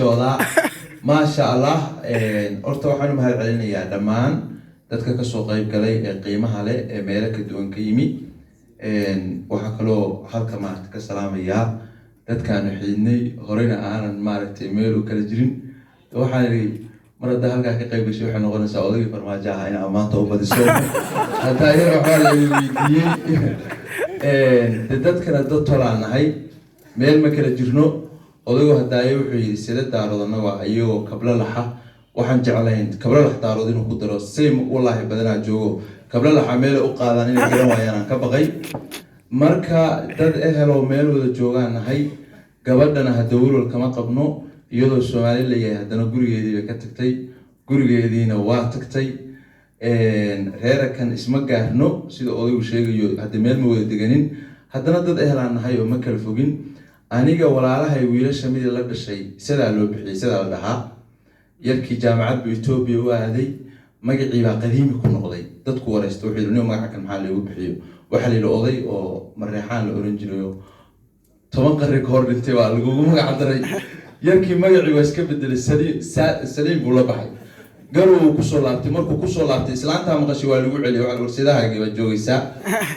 Xishoodaa, maasha Allah. Horta waxaan u mahad celinayaa dhammaan dadka kasoo qeyb galay ee qiimaha leh ee meelo ka duwan ka yimi. Waxaa kaloo halka maaragta ka salaamayaa dadkaanu xididnay, horeyna aanan maaragtay meel u kala jirin. Waxaan idhi, mar haddaa halkaa ka qayb gashay, waxay noqonaysaa odaygii Farmaajo ah in ammaanta u badiso. Haddaa iyana waxbaa la weydiiyey. De dadkana dad tolaan nahay, meel ma kala jirno. Odaygu hadaaye wuxuu yidhi sida Daarood anagoo iyagoo kablo laxa. Waxaan jeclayn kablo lax Daarood inuu ku daro same. Wallaahi badanaa joogo kablo laxa meelay u qaadaan inay garan waayaan aan ka baqay. Marka dad eheloo meel wada joogaan nahay. Gabadhana hadda welwal kama qabno. Iyadoo Soomaali layahay, haddana gurigeedii bay ka tagtay, gurigeediina waa tagtay. Reerakan isma gaarno sida odaygu sheegayo, hadda meel ma wada deganin, haddana dad ehelaan nahay oo ma kala fogin. Aniga walaalahay wiilasha midii la dhashay sidaa loo bixiyey, sidaa la dhahaa. Yarkii jaamacad buu Etoobiya u aaday, magacii baa qadiimi ku noqday. Dadku wareysta, wuxuu yidhi, "Nin, magaca kan maxaa loogu bixiyo?" Waxaa la yidhi, oday oo Mareexaan la oran jirayo 10 qarni ka hor dhintay baa lagugu magac daray. Yarkii magacii waa iska bedelay, Saliim, Saliim buu la baxay. Garow uu kusoo laabtay. Markuu kusoo laabtay, islaantaa maqashay, waa lagu celiyay. Waxaa warsidahaagii baa joogaysaa.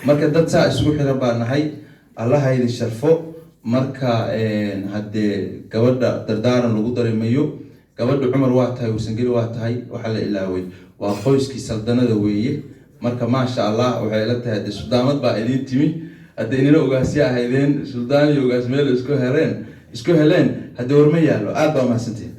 Marka dad saa isugu xiran baa nahay. Allaha idin sharfo. Marka haddee gabadha dardaaran lagu dareemayo, gabadha Cumar waa tahay, Warsangeli waa tahay, waxaa la ilaaway waa qoyskii saldanada weeye. Marka maasha Allah, waxay la tahay haddee suldaamad baa idiin timi. Hadda inina ogaasya ahaydeen, suldaan iyo ogaas meel isku heleen, haddee warma yaallo. Aad baa mahadsantihin.